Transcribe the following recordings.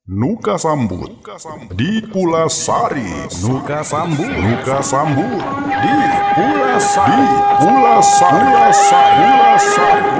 Nuka sambut di Pulasari. Nuka sambut, nuka sambut di Pulasari. Pulasari, Pulasari, Pulasari.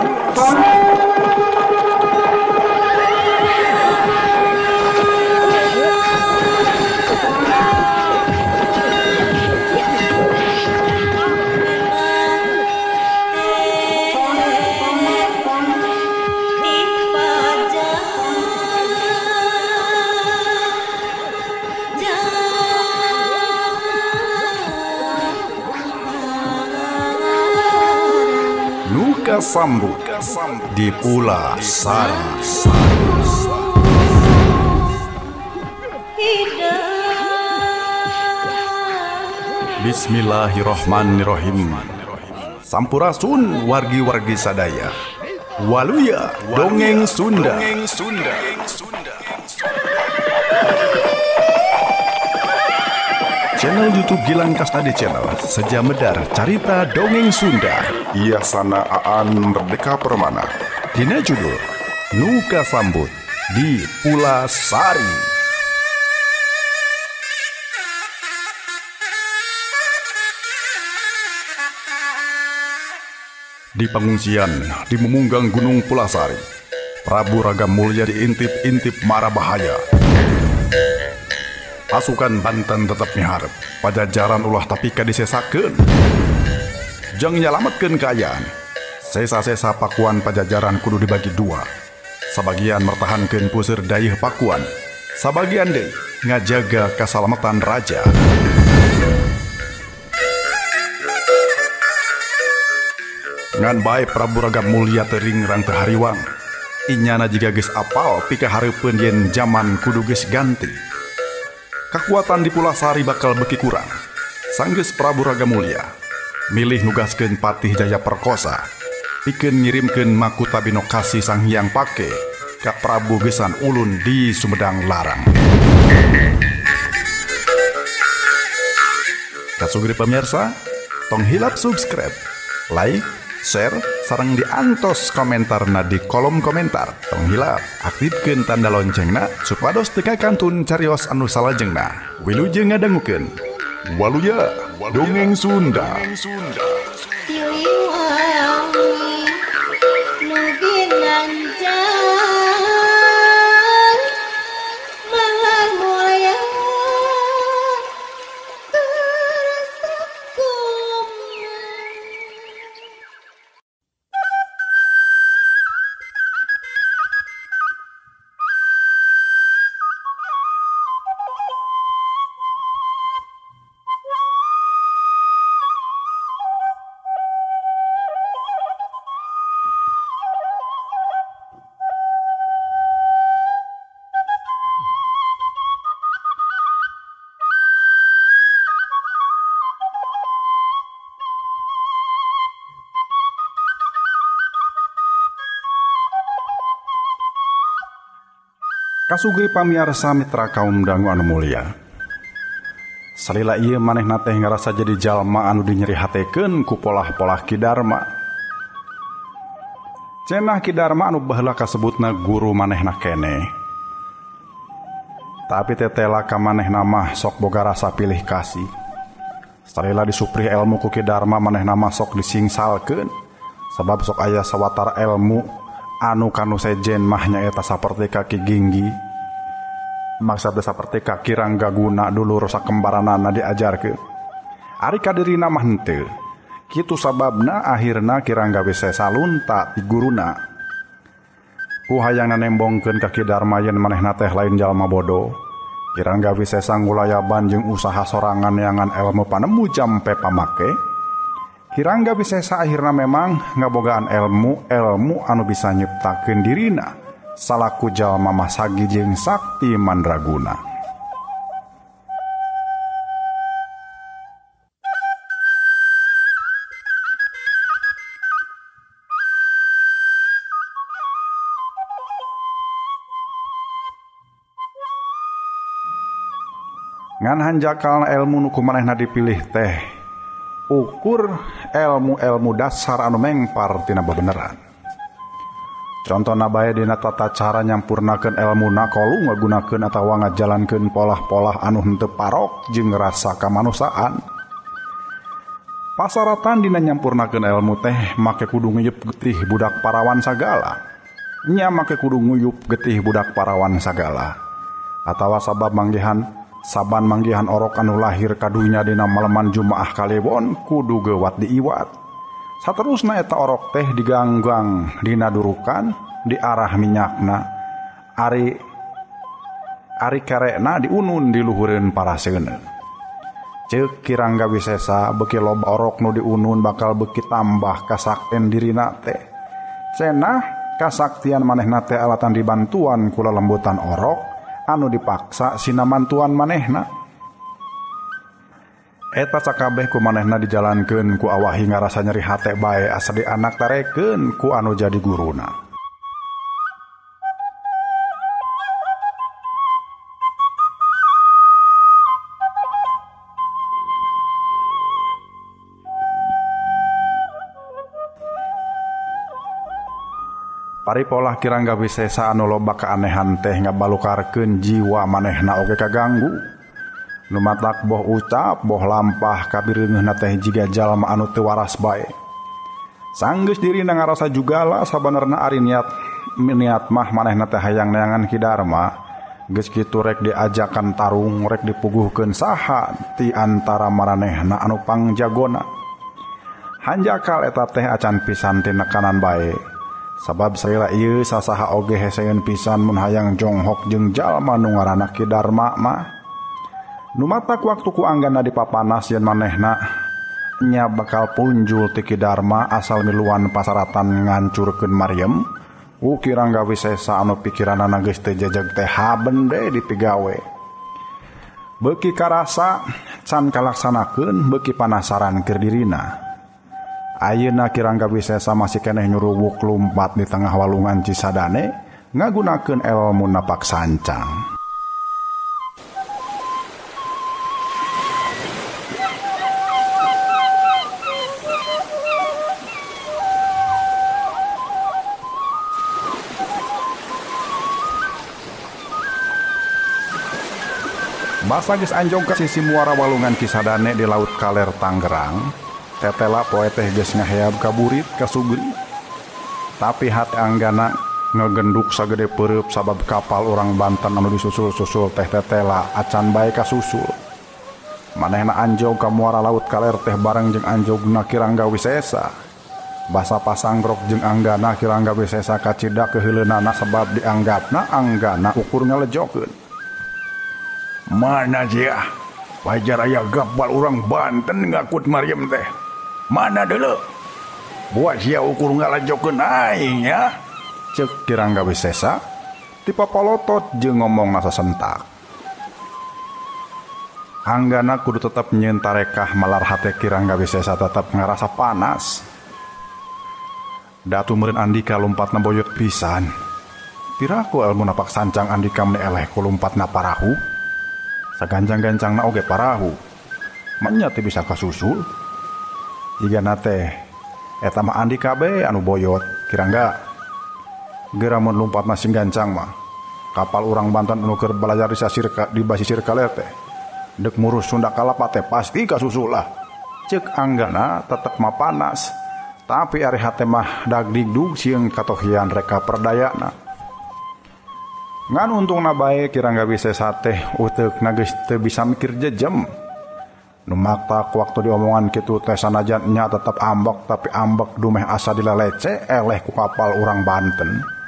Nuka sambut di Pulasari. Bismillahirrohmanirrohim. Sampurasun wargi-wargi sadaya. Waluya dongeng Sunda. Channel YouTube Gilang Kasnadi Channel seja medar carita dongeng Sunda. Iasana Aan Merdeka Permana. Dina judul Nuka Sambut di Pulasari. Di pengungsian di memunggang Gunung Pulasari, Prabu Raga Mulya diintip-intip mara bahaya. Pasukan Banten tetap miharep, Pajajaran ulah tapi kadisesakeun. Jang nyalametkeun kaayaan. Sesa-sesa Pakuan Pajajaran kudu dibagi dua. Sabagian mertahankeun puseur dayeuh Pakuan, sabagian deui ngajaga kasalamatan raja. Ngan bae Prabu Raga Mulya teu ringrang teu hariwang. Inyana jiga geus apal pikahareupeun yen jaman kudu geus ganti. Kakuatan di Pulasari bakal beki kurang. Sanggeus Prabu Raga Mulya milih nugaskeun Patih Jaya Perkosa pikeun ngirimkeun Makuta Binokasi Sang Hyang Pake ka Prabu Gesan Ulun di Sumedang Larang. Kasugri pemirsa, tong hilap subscribe, like, share, sareng diantos komentarna di kolom komentar. Tong hilap aktifkeun tanda loncengna supados teu kakantun carios anu salajengna. Wilujeng ngadangukeun Waluya Dongeng Sunda. Kasugri pamiarsa mitra kaum dangu anu mulia. Salila ieu manehna teh ngarasa jadi jalma anu dinyerihatekeun ku polah-polah Ki Darma. Cenah Ki Darma anu baheula kasebutna guru manehna keneh. Tapi tetela ka manehna mah sok boga rasa pilih kasih. Salila disuprih ilmu ku Ki Darma manehna mah sok disingsalkeun sabab sok aya sawatara ilmu anu kanu sejen mah nyaeta saperti kaki ginggi. Maksudna saperti kaki Ranggaguna dulur sakembaranana diajarkeun. Ari kadirina mah henteu. Kitu sababna akhirna Ki Rangga Wisesa lunta ti guruna. Ku hayangna nembongkeun ka Ki Darma yen manehna teh lain jalma bodoh. Ki Rangga Wisesa ngulayaban jeung usaha sorangan neangan ilmu panemu jampe pamake. Ki Rangga Wisesa akhirna memang ngabogaan ilmu-ilmu anu bisa nyiptakeun dirina salaku jalma masagi jeung sakti mandraguna. Ngan hanjakalna ilmu nu ku manehna dipilih teh ukur ilmu-ilmu dasar anu mengpar tina bebeneran. Contona bae dina tata cara nyampurnakeun elmuna kolu ngagunakeun atawa ngajalankeun polah-polah anu henteu parok jeung rasa kamanusiaan. Pasaratan dina nyampurnakeun elmu teh make kudu nguyup getih budak parawan sagala. Nya make kudu nguyup getih budak parawan sagala. Atawa sabab manggihan saban manggihan orok anu lahir ka dunya dina maleman Jumaah Kaliwon kudu geuwat diiwat. Saterusna eta orok teh diganggang dina durukan diarah minyakna ari ari kerekna diunun di luhureun paraseuneu. Ceuk Kirangga Wisesa beuki loba orok nu diunun bakal beuki tambah kasakten dirina teh. Cenah kasaktian manehna teh alatan dibantuan ku lelembutan orok anu dipaksa sinamantuan manehna. Eta sakabeh ku manehna dijalankeun ku awahi ngarasa nyeri hate bae asa dianak tarekeun ku anu jadi guruna. Paripolah Kirangga Wisesa anu loba keanehan teh ngabalukarkeun jiwa manehna oge kaganggu. Nu matak boh ucap boh lampah kabireungeunna teh jiga jalma anu teu waras bae. Sanggeus dirina ngarasa jugala sabenerna ari niat niat mah manehna teh hayang neangan Ki Darma. Geus kitu rek diajakan tarung rek dipuguhkeun saha ti antara maranehna anu pangjagona. Hanjakal eta teh acan pisan tinekanan bae. Sabab salila ieu sasaha oge heseun pisan mun hayang jonghok jeung jalma nu ngaranna Ki Darma mah. Nu matak waktu ku Anggana dipapanas yen manehna nya bakal punjul ti Ki Darma asal miluan pasaratan ngancurkeun Maryam. Ku Kirangga Wisesa anu pikiranana geus teu jejeg teh haben deui dipigawe. Beuki karasa can kalaksanakeun beuki panasaran keur dirina. Ayeuna Kirangga Wisesa masih keneh nyuruwuk lumpat di tengah walungan Cisadane ngagunakeun elmu napak sancang. Basa geus anjong ka sisi muara walungan Cisadane di Laut Kaler Tangerang, tetela poe teh geus ngaheab ka burit ka sugri. Tapi hate Anggana ngegenduk sagede peureub sabab kapal urang Banten anu disusul-susul teh tetela acan bae kasusul. Manehna anjog ka muara Laut Kaler teh bareng jeung anjogna Kirangga Wisesa. Basa pasanggrok jeung Anggana Kirangga Wisesa kacida keheuleunana sebab dianggapna Anggana ukur ngalejokeun. Mana sia? Wajar aya gapal urang Banten ngakut Maryam teh. Mana deuleu? Buat sia ukur ngalajokeun aing ya. Ceuk Kirangga Wisesa tipapalotot jeung ngomongna sasentak. Anggana kudu tetep nyieun tarekah malar hate Kirangga Wisesa tetep ngarasa panas. Datu meureun Andika lumpatna boyot pisan. Piraku elmu napak sancang Andika meni eleh ku lumpatna parahu. Sagancang-gancangna oge parahu. Manya teh bisa kasusul. Jigana teh eta mah Andika be anu boyot Kirangga. Geura mun lumpatna sing gancang mah. Kapal urang Banten anu keur balayar di basisir kaler teh. Dek murus Sunda Kalapa teh pasti kasusul lah. Ceuk Anggana tetep mah panas. Tapi ari hate mah dagdigdug sieun katohian reka perdayana. Ngan untungna bae Kirangga Wisesa teh uteukna geus teu bisa mikir jejem. Nu maktak waktu diomongan kitu teh sanajan nya tetep ambek tapi ambek dumeh asa dilalece eleh ku kapal urang Banten.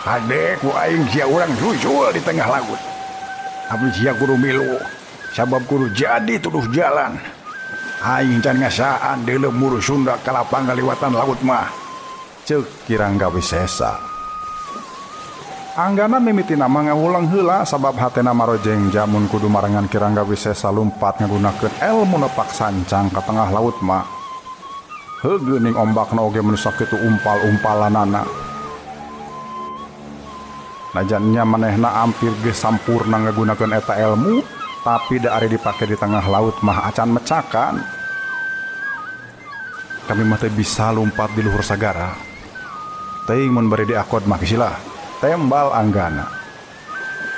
Hade ku aing sia urang susul di tengah laut. Tapi sia kudu milu, sabab kudu jadi tuduh jalan. Aing can ngasaan deuleu muru Sunda kalapang ngaliwatan laut mah. Ceuk Kirangga Wisesa. Anggana mimitina mah ngawulang heula sabab hatena marojeng jamun kudu marengan Kirangga Wisesa lumpat ngagunakeun elmu nepak sancang ka tengah laut mah. Heuh geuning ombakna oge mun sakitu umpal-umpalanana. Najan nya manehna ampir geus sampurna ngagunakeun eta ilmu, tapi da ari dipake di tengah laut mah acan mecakan. Kami mah teu bisa lumpat di luhur sagara. Teuing mun bari diakod mah kisilah tembal Anggana.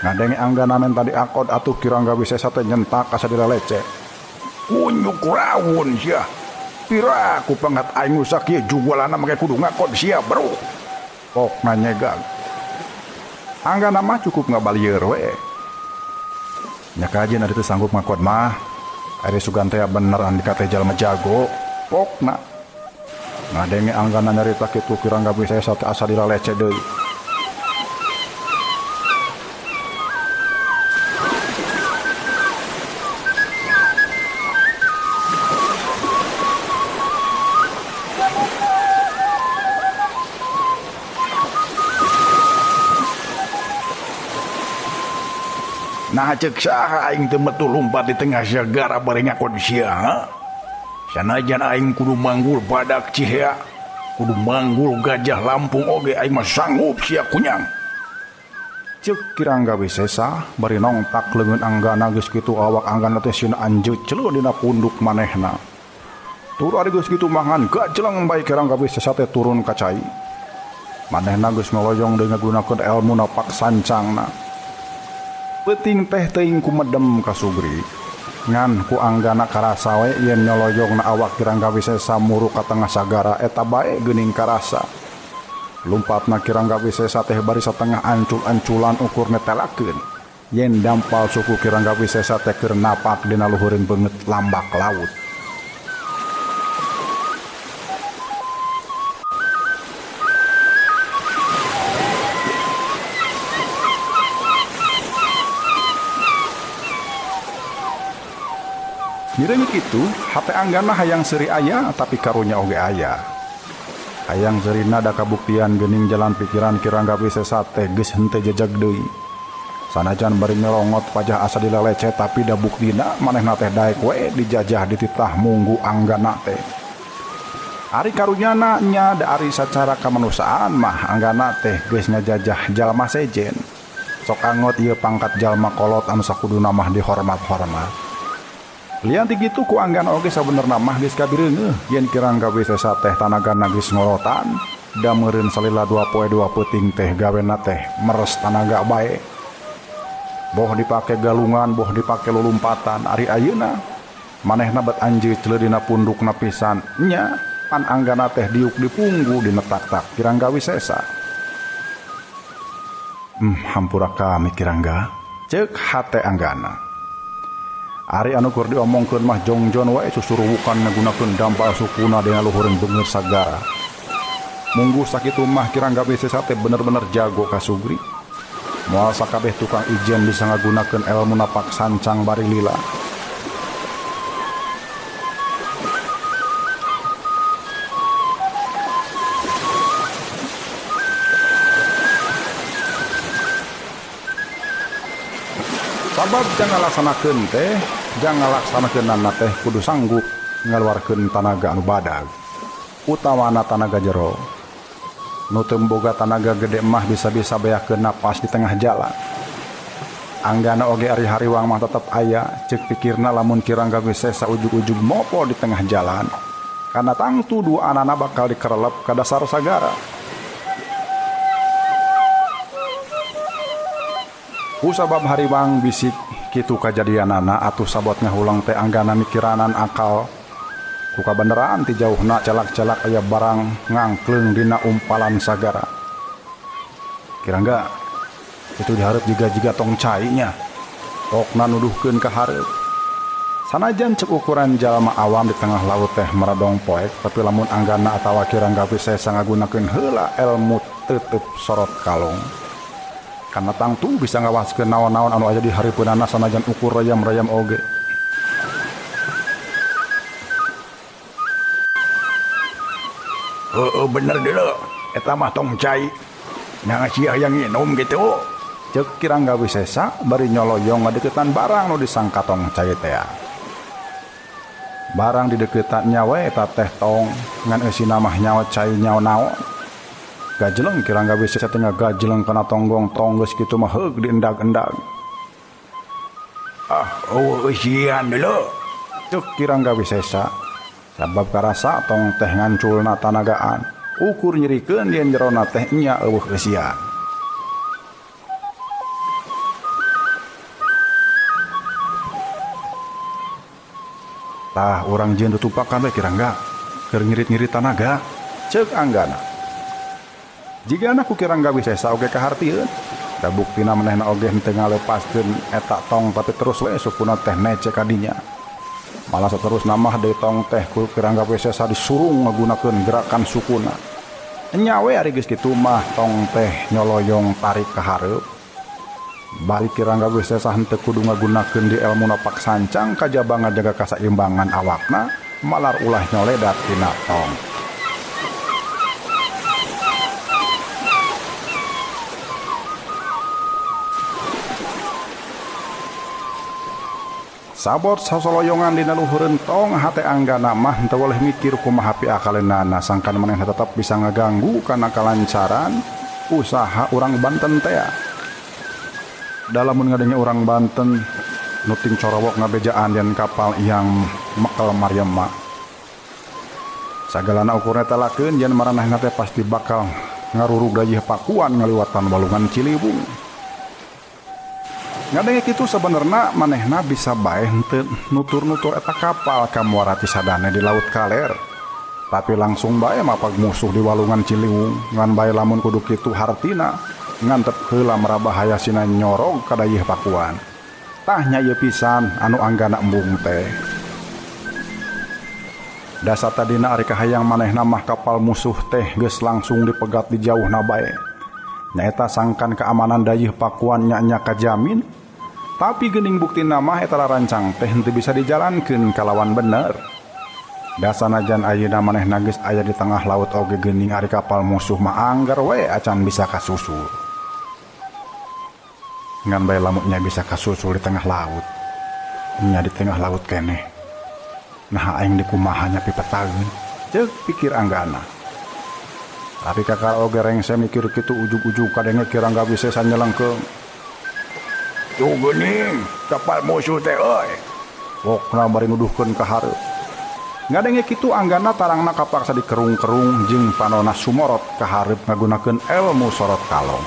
Ngadenge Anggana menta diakod atuh Kirangga Wisesa teh nyentak asa dilalece. Kunyuk rawon sia. Pira ku pangat aing nu sakieu jugulanna make kudu ngakod sia bro. Pokna nyegag. Anggana mah cukup ngabalieur we. Nya kajeun ari teu sanggup ngakod mah. Ari sugan teh bener andika teh jalma jago. Pokna. Ngadenge Anggana nyarita kitu Kirangga Wisesa teh asa dilalece deui. Nah cek saha aing teu metu lumpat di tengah sagara bari ngakod sia, ha? Sanajan aing kudu manggul badak cihea, kudu manggul gajah Lampung oge aing mah sanggup sia kunyang. Cek Kirangga Wisesa bari nongtak leungeun Anggana geus kitu awak Anggana teh sieun anjeucleu dina punduk manehna. Tur ari geus kitu mah ngan gajeleng bae Kirangga Wisesa teh turun ka cai. Manehna geus ngoloyong deui ngagunakeun elmu napak sancangna. Peuting teh teuing kumedem ka Sugri. Ngan ku Anggana karasa we yen nyoloyongna awak Kirangga Wisesa muru ka tengah sagara eta bae geuning karasa. Lumpatna Kirangga Wisesa teh bari satengah ancul-anculan ukur netelakeun yen dampal suku Kirangga Wisesa teh keur napak dina luhureun beungeut lambak laut. Mireungit kitu, hate Anggana hayang seuri aya tapi karunya oge aya. Hayang seurina da kabuktian geuning jalan pikiran Kirangga Wisesa teh geus henteu jejeg deui. Sanajan bari nyolongot pajah asa dilalece tapi da buktina manehna teh daek we dijajah dititah munggu Anggana teh. Ari karunyana nya da ari sacara kamanusiaan mah Anggana teh geus ngajajah jalma sejen. Sok angot ieu pangkat jalma kolot anu sakuduna mah dihormat-hormat. Lian ti kitu ku Anggana oge sabenerna mah geus kabireungeuh yen Kirangga Wisesa teh tanagana geus ngolotan da meureun salila 2 poe 2 peuting teh gawena teh meres tanaga bae. Boh dipake galungan, boh dipake lulumpatan, ari ayeuna manehna bet anjeucleu dina pundukna pisan nya pan Anggana teh diuk dipunggu dina tak-tak Kirangga Wisesa. Hampura kami Kirangga, ceuk hate Anggana. Ari anu keur diomongkeun mah jongjon wae susuruwukan ngagunakeun dampal sukuna dina luhureun beungeut sagara. Munggu sakitu mah Kirangga Wisesa teh bener-bener jago ka Sugri. Moal sakabeh tukang ijen bisa ngagunakeun elmu napak sancang bari lila. Sabab jangan laksanakeun teh, jangan laksanakeunana teh kudu sanggup ngaluarkeun tanaga anu badag, utawana tanaga jero. Nu teu boga tanaga gede mah bisa-bisa beakeun napas di tengah jalan. Anggana oge ari hariwang mah tetep aya, ceuk pikirna lamun Kirangga Wisesa ujug-ujug mopo di tengah jalan. Karena tangtu dua anana bakal dikerelep ka dasar sagara. Kusabab hariwang bisik kitu kajadianana atuh sabot ngahulang teh Anggana mikiranan akal. Ku kabeneran ti jauhna celak-celak aya barang ngangkleung dina umpalan sagara. Kirangga itu dihareup jiga-jiga tong cai nya. Pokna nuduhkeun ka hareup. Sanajan cek ukuran jalma awam di tengah laut teh meradong poek, tapi lamun Anggana atawa Kirangga Wisesa ngagunakeun heula elmu tetep sorot kalong. Karena tangtu bisa ngawaskeun naon-naon anu aya di hareupeunana sanajan ukur rayam-rayam oge. Heeh bener deuleu, eta mah tong cai. Nah sia hayang nginum kitu. Ceuk Kirangga Wisesa bari nyoloyong ngadeukeutan barang nu disangka tong cai teh. Barang di deukeutan nya we eta teh tong ngan eusina mah nyawa cai nyawa naon. Gajeleng Kirangga Wisesa teh ngagajeleng kana tonggong tong geus kitu mah heug diendag-endag. Ah, eueuh eusian deuleu. Ceuk Kirangga Wisesa. Sabab karasa tong teh nganculna tanagaan. Ukur nyerikeun yen jerona teh nya eueuh eusian. Tah urang jieun tutupakan we Kirangga. Keur ngirit-ngirit tanaga. Ceuk Anggana. Jigana ku Kirangga Wisesa oge kahartieun. Da buktina manehna oge henteu ngalepaskeun eta tong tapi terus we sukuna teh nece ka dinya. Malah saterusna mah deui tong teh ku Kirangga Wisesa disurung ngagunakeun gerakan sukuna. Nya we ari geus kitu mah tong teh nyoloyong tarik ka hareup. Bari Kirangga Wisesa henteu kudu ngagunakeun di elmu napak sancang kajaba ngajaga kasaimbangan awakna malar ulah nyoledat tina tong. Sabot sasoloyongan dina luhureun tong hate Anggana mah henteu boleh mikir kumaha piakaleunana sangkan manehna tetep bisa ngaganggu kana kalancaran usaha urang Banten tea. Dalamun ngadenge urang Banten nuting corowok ngabejaan yen kapal yang mekel Maryam. Sagalana ukurna telakeun yen maranehna teh pasti bakal ngarurug dayeuh Pakuan ngaliwatan walungan Ciliwung. Ngadenge kitu sabenerna manehna bisa bae henteu nutur-nutur eta kapal ka muara Cisadane di Laut Kaler. Tapi langsung bae mapag musuh di walungan Ciliwung ngan bae lamun kudu kitu hartina ngantep heula marabahaya sina nyorog ka dayeuh Pakuan. Tah nya ieu pisan anu Anggana embung teh. Dasa tadina ari kahayang manehna mah kapal musuh teh geus langsung dipegat di jauhna bae. Nyaeta sangkan keamanan dayeuh Pakuan nya-nya kajamin. Tapi geuning buktina mah eta rancang teh henteu bisa dijalankeun kalawan bener. Dasanajan ayeuna manehna geus aya di tengah laut oge geuning ari kapal musuh mah angger we acan bisa kasusul. Ngan bae lamunnya bisa kasusul di tengah laut. Nya di tengah laut keneh. Nah aing dikumaha nya pipetaeun. Ceuk pikir Anggana. Tapi kakak oge rengse mikir kitu ujug-ujug kadenge Kirangga Wisesa nyelengkeung. Tuh geuning kapal musuh teh euy. Pokna bari nuduhkeun ka hareup. Ngadenge kitu Anggana tarangna kapaksa dikerung-kerung jeung panona sumorot ka hareup ngagunakeun elmu sorot kalong.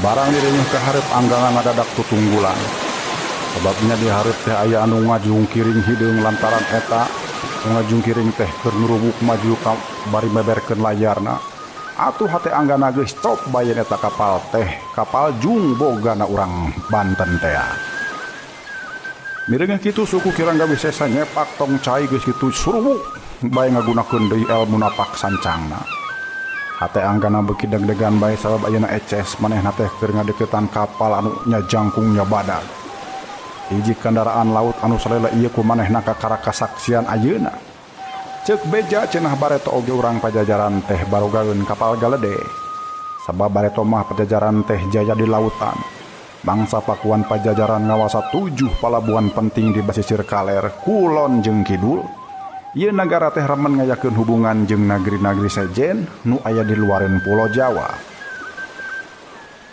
Barang dirinya ke hareup Anggana ngadadak tutunggulan. Sebabnya di hareup teh aya anu ngajungkiring hideung lantaran eta ngajungkiring teh keur nurubuk maju ka bari beberkeun layarna. Atuh hate Anggana geus stop bae eta kapal teh, kapal jung bogana urang Banten tea. Mireungeuh kitu suku Kirangga Wisesa nyepak tong cai geus kitu surubuk bae ngagunakeun deui elmu napak sancangna. Hate Anggana beuki deg-degan bae sabab ayeuna eces manehna teh keur ngadeukeutan kapal anu nya jangkungnya badag. Hiji kendaraan laut anu salila ieu ku manehna kakara kasaksian ayeuna. Ceuk beja cenah bareto oge urang Pajajaran teh barogaeun kapal galede. Sabab bareto mah Pajajaran teh jaya di lautan. Bangsa Pakuan Pajajaran ngawasa 7 palabuhan penting di basisir kaler, kulon jeung kidul. Ieu nagara teh remen ngayakeun hubungan jeung nagri-nagri sejen nu aya di luareun Pulo Jawa.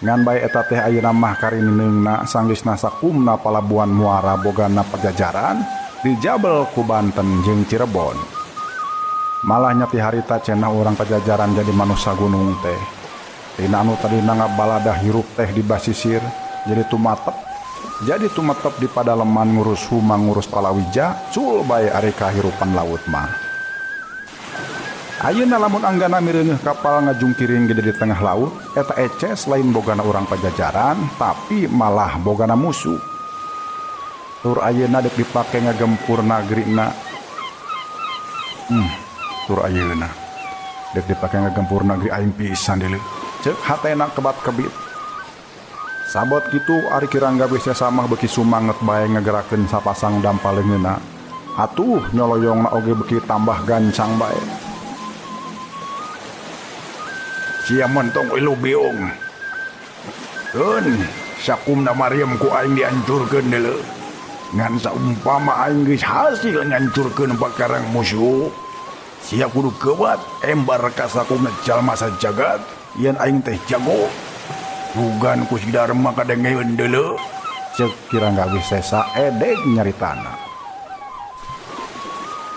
Ngan bae eta teh ayeuna mah karinineungna sanggeusna sakumna palabuhan muara bogana Pajajaran dijabel ku Banten jeung Cirebon. Malah nya ti harita cenah urang Pajajaran jadi manusa gunung teh. Tina anu tadina ngabaladah hirup teh di basisir jadi tumatep. Jadi tumetep di padaleman ngurus huma ngurus palawija cul bae ari kahirupan laut mah. Ayeuna lamun Anggana mireungeuh kapal ngajungkiring gede di tengah laut, eta eces lain bogana urang Pajajaran tapi malah bogana musuh. Tur ayeuna deuk dipake ngagempur nagrina. Tur ayeuna dek dipake ngagempur negeri aing pisan deuleu. Ceuk hatena kebat-kebit. Sabot kitu ari Kirangga Wisesa mah beuki sumanget bae ngagerakeun sapasang dampal leungeunna. Atuh nyoloyongna oge beuki tambah gancang bae. Sia mentong ilu biung. Keun sakumna Maryam ku aing dihancurkeun deuleu. Ngan saumpama aing geus hasil ngancurkeun pakarang musuh, sia kudu keubat embar ka sakumna jalma sajagat yen aing teh jago. Dugan ku si Dharma kadengeun deuleu. Ceuk Kirangga Wisesa edeg nyaritana.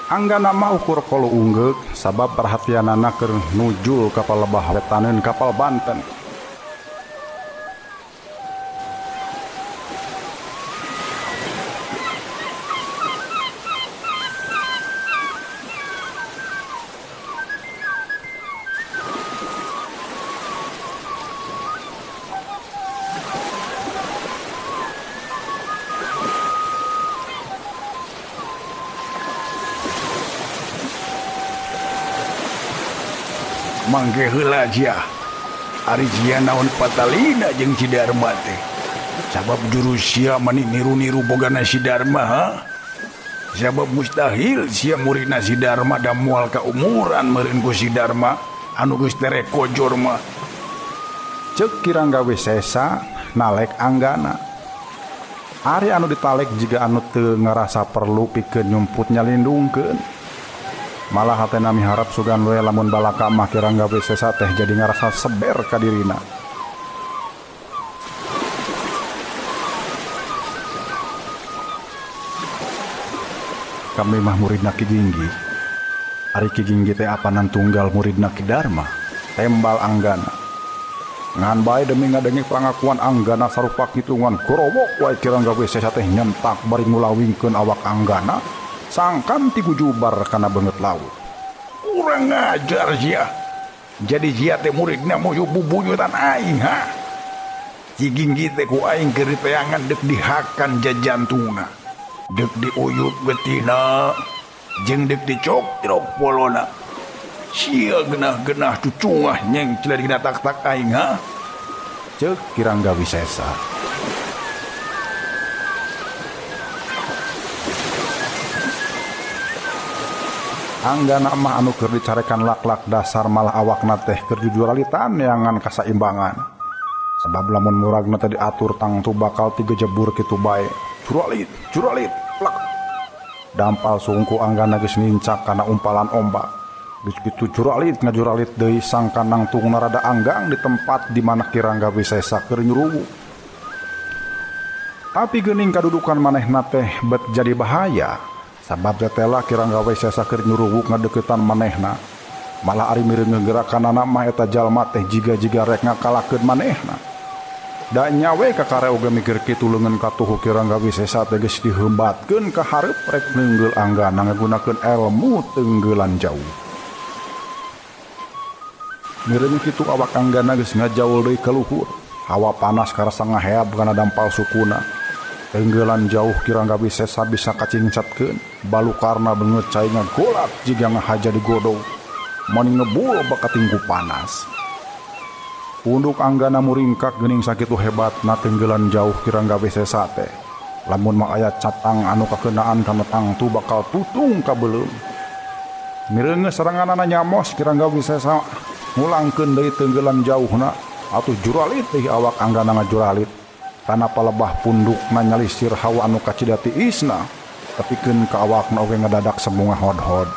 Anggana mah ukur kolu unggeuk sabab perhatianana keur nujul ka palebah wetaneun kapal Banten. Mangke heula sia. Ari sia naon patalina jeung si Dharma teh. Sabab jurus sia mani niru-niru bogana si Dharma ha? Sabab mustahil sia muridna si Dharma da moal kaumuran meureun ku si Dharma anu geus tere kojor mah. Ceuk Kirangga Wisesa nalek Anggana. Ari anu ditalek jiga anu teu ngarasa perlu pikeun nyumput nyalindungkeun. Malah hatena miharap sugan we lamun balaka mah Kirangga Wisesa teh jadi ngarasa seber ka dirina. Kami mah muridna Ki Ginggi. Ari Ki Ginggi teh apanan tunggal muridna Ki Dharma, tembal Anggana. Ngan bae demi ngadenge pangakuan Anggana sarupa kitu ngan gorowok wae Kirangga Wisesa teh nyentak bari ngulawingkeun awak Anggana. Sangkan ti gujubar kana beungeut laut. Kurang ngajar sia. Jadi sia teh muridna musuh bubuyutan aing ha. Si Ginggi teh ku aing keur diteangan deuk dihakan jajantungna. Deuk diuyup getihna jeung deuk dicoktrok polona. Sia genah-genah cucungah nyengcler dina tak-tak aing ha. Ceuk Kirangga Wisesa. Anggana mah anu keur dicarekan lak-lak dasar malah awakna teh keur jujuralitan neangan kasaimbangan. Sebab lamun muragna teh diatur tangtu bakal tigejebur kitu bae. Juralit, juralit, plak. Dampal sungku Anggana geus nincak kana umpalan ombak. Geus kitu juralit ngajuralit deui sangkan nangtungna rada anggang di tempat di mana Kirangga Wisesa keur nyuruwuk. Tapi geuning kadudukan manehna teh bet jadi bahaya. Sabab tetela Kirangga Wisesa keur nyuruwuk ngadeukeutan manehna. Malah ari mireungeun gerakanana mah eta jalma teh jiga-jiga rek ngakalakeun manehna. Da nyawe kakare oge mikir kitu leungeun katuhu Kirangga Wisesa teh geus diheumbatkeun ka hareup rek neunggeul Anggana ngagunakeun elmu teunggelan jauh. Mireungeun kitu awak Anggana geus ngajaul deui ka luhur. Hawa panas karasa ngaheab kana dampal sukuna. Tenggelan jauh Kirangga Wisesa bisa kacincatkeun, balukarna beungeut cai ngagolak jiga ngahaja digodog. Mani ngebul bakatingku panas. Punduk Anggana muringkak geuning sakitu hebatna tenggelan jauh Kirangga Wisesa teh. Lamun mah aya catang anu kakeunaan kana tangtu bakal tutung ka beuleum. Mireungeun seranganana nyamos Kirangga Wisesa ngulangkeun deui tenggelan jauhna atuh juralit deui awak Anggana ngajuralit. Kana palebah pundukna nyalisir hawa anu kacida tiisna tepikeun ka awakna oge ngadadak sembunga hod-hod.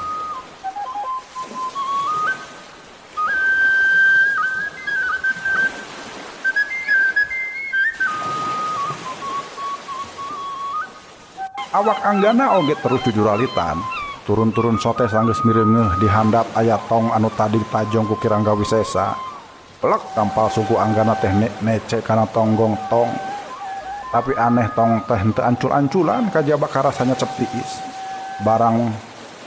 Awak Anggana oge terus jujuralitan, turun-turun sote sanggeus mireungeuh di handap aya tong anu tadi tajong ku Kirangga Wisesa. Plek tampal suku Anggana teh nece kana tonggong tong. Tapi aneh tong teh henteu ancul-anculan kajaba karasanya cep tiis. Barang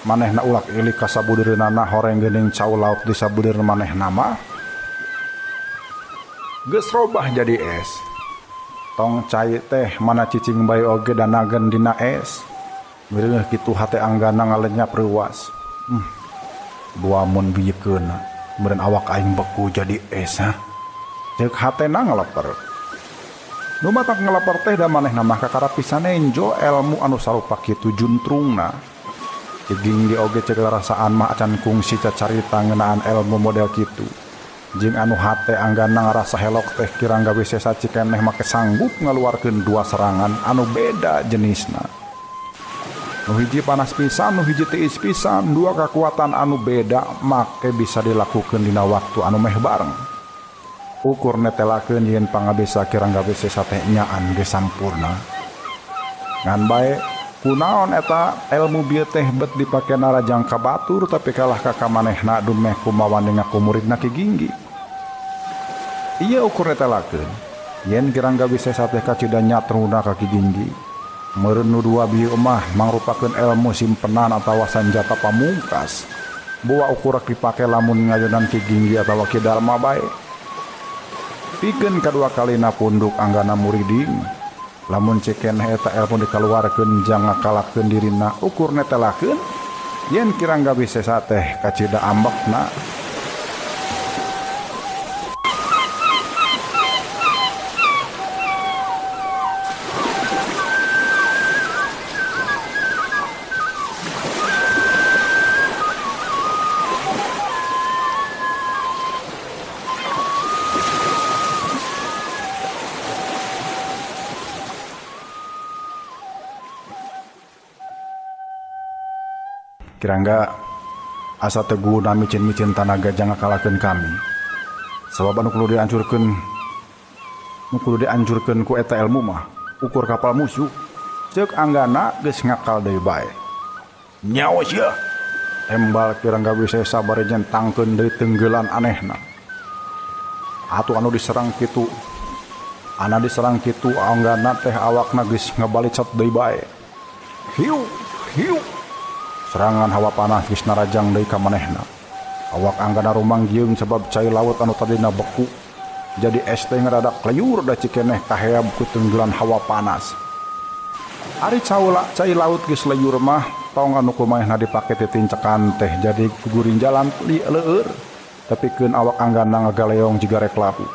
manehna ulak ilik ka sabudereunana horeng geuning cau laut di sabudereun manehna mah geus robah jadi es. Tong cai teh mana cicing bae oge danagen dina es. Mireungeuh kitu hate Anggana ngalenyap reuwas. Dua mun bieukeun meureun awak aing beku jadi es ha. Ceuk hatena ngaleper. Nu matak ngaleper teh da manehna mah kakara pisan enjo elmu anu sarupa kitu juntrungna. Ki Ginggi oge ceuk rasaan mah acan kungsi cacarita ngeunaan elmu model kitu. Jeung anu hate anggana ngarasa helok teh Kirangga Wisesa cikeneh make sanggup ngaluarkeun dua serangan anu beda jenisna. Nu hiji panas pisan, nu hiji tiis pisan, dua kekuatan anu beda make bisa dilakukeun dina waktu anu meh bareng. Ukur netelakeun yen pangabisa Kirangga Wisesa teh nyaan ge sampurna. Ngan bae kunaon eta elmu bieu teh bet dipake narajang ka batur tapi kalah ka kamanehna dumeh kumawan ngaku muridna Ki Ginggi. Ieu ukur netelakeun yen Kirangga Wisesa teh kacida nyatruna ka Ki Ginggi. Meureun nu dua bieu mah mangrupakeun elmu simpenan atawa sanjata pamungkas. Boa ukur dipake lamun ngayonan Ki Ginggi atawa Ki Darma bae. Pikeun kadua kalina punduk anggana muriding. Lamun cikeneh eta elmu dikaluarkeun jang ngakalakeun dirina ukur netelakeun yen Kirangga Wisesa teh kacida ambekna. Kirangga asa teu guna micin-micin tanaga jang ngakalakeun kami. Sabab anu kudu diancurkeun ku eta elmu mah ukur kapal musuh. Ceuk anggana geus ngakal deui bae. Nyawa sia. Tembal Kirangga Wisesa bari nyentangkeun deui tenggelan anehna. Atuh anu diserang kitu. Ana diserang kitu anggana teh awakna geus ngabalicet deui bae. Hiu hiu. Serangan hawa panas geus narajang deui ka manehna. Awak anggana rumanggiung sebab cai laut anu tadina beku jadi es teh ngadadak leyur da cikeneh kaheab ku tenggelan hawa panas. Ari cai laut geus leyur mah tong anu kumanehna dipake titincekan teh jadi gugurin jalan leueur tepikeun awak anggana ngagaleong jiga rek lapu.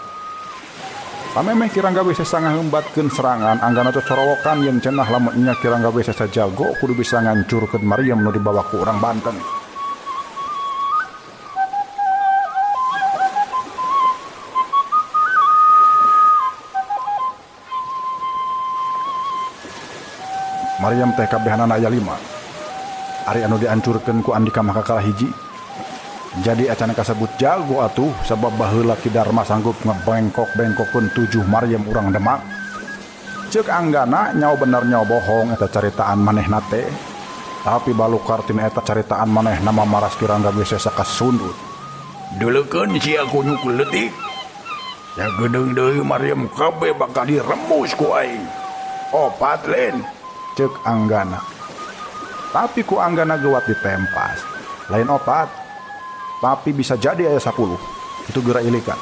Samemeh Kirangga Wisesa ngahembatkeun serangan anggana cocorowokan yen cenah lamun nya Kirangga Wisesa jago kudu bisa ngancurkeun Mariam nu dibawa ku urang Banten. Mariam teh kabehanana aya 5. Ari anu diancurkeun ku Andika mah kakalah hiji. Jadi acan kasebut jago atuh sabab baheula Ki Darma sanggup ngebengkok-bengkokkeun 7 Mariam urang Demak. Ceuk anggana nyawa bener nyawa bohong eta caritaan manehna teh. Tapi balukar tina eta caritaan manehna mah maras Kirangga Wisesa kasundut. Deulekeun sia ku nyukul leutik. Sagedeung deui Mariam kabeh bakal diremus ku aing. Opat lain. Ceuk anggana. Tapi ku anggana geuwat ditempas. Lain opat. Tapi bisa jadi aya 10. Itu geura ilikan.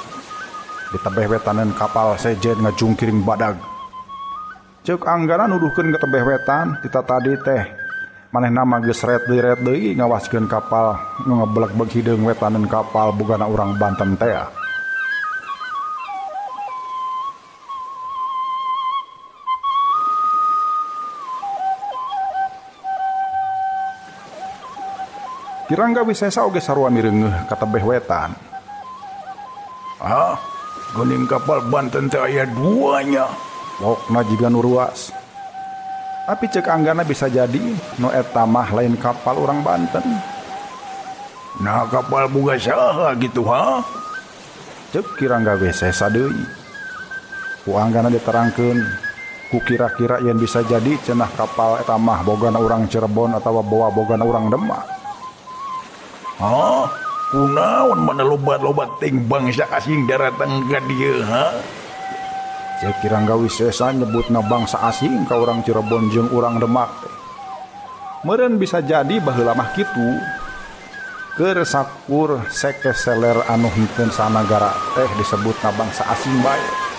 Ditebeh wetaneun kapal sejen ngajungkiring badag. Ceuk anggana nuduhkeun ka tebeh wetan tita tadi teh. Manehna mah geus ret deui ngawaskeun kapal ngeblek-beg hideung wetaneun kapal bogana urang Banten teh. Kirangga Wisesa oge sarua mireungeuh ka tebeh wetan. Ah, geuning kapal Banten teh aya duanya. Pokna jiga nu ruas. Tapi ceuk anggana bisa jadi nu eta mah lain kapal urang Banten. Nah kapal boga saha gitu ha? Ceuk Kirangga Wisesa deui. Ku anggana diterangkeun ku kira-kira yen bisa jadi cenah kapal eta mah bogana urang Cirebon atawa bawa bogana urang Demak. Hah? Kunaon mana lobat-lobat ting bangsa asing daratang ka dieu ha? Ceuk Kirangga Wisesa nyebutna bangsa asing ka urang Cirebon jeung urang Demak teh. Meureun bisa jadi baheula mah kitu. Keur sakur sekeseler anu henteu sanagara teh disebutna bangsa asing bae.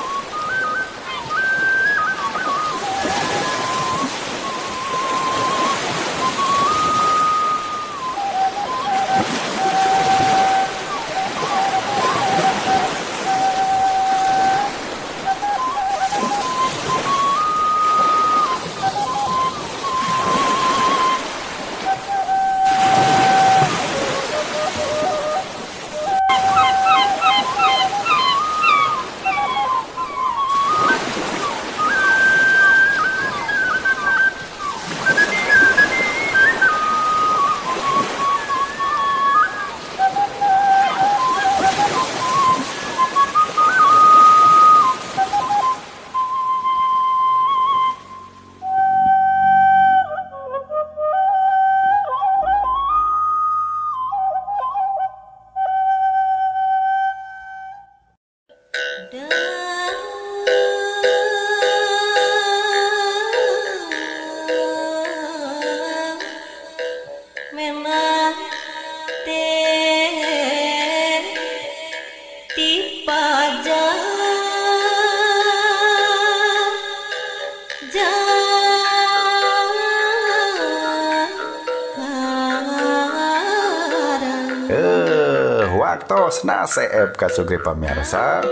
Waktosna seep ka sugri pamirsa.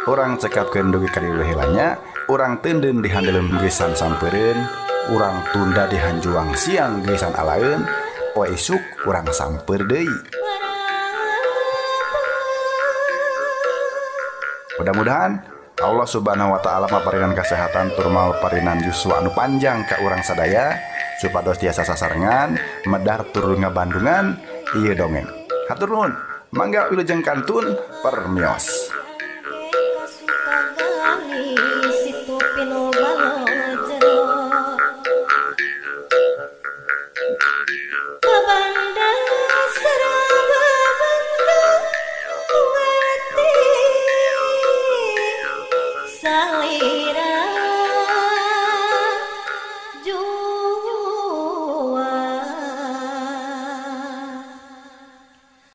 Urang cekapkeun dugi ka dieu heula nya. Urang teundeun di handeleun geusan sampereun, urang tunda di hanjuang siang geusan alaeun, poe isuk urang samper deui. Mudah-mudahan Allah Subhanahu wa taala maparinan kesehatan tur maparinan yuswa anu panjang ka urang sadaya supados tiasa sasarengan medar tur ngabandungan ieu dongeng. Hatur nuhun, mangga wilujeng kantun permios. Situ pinu balong.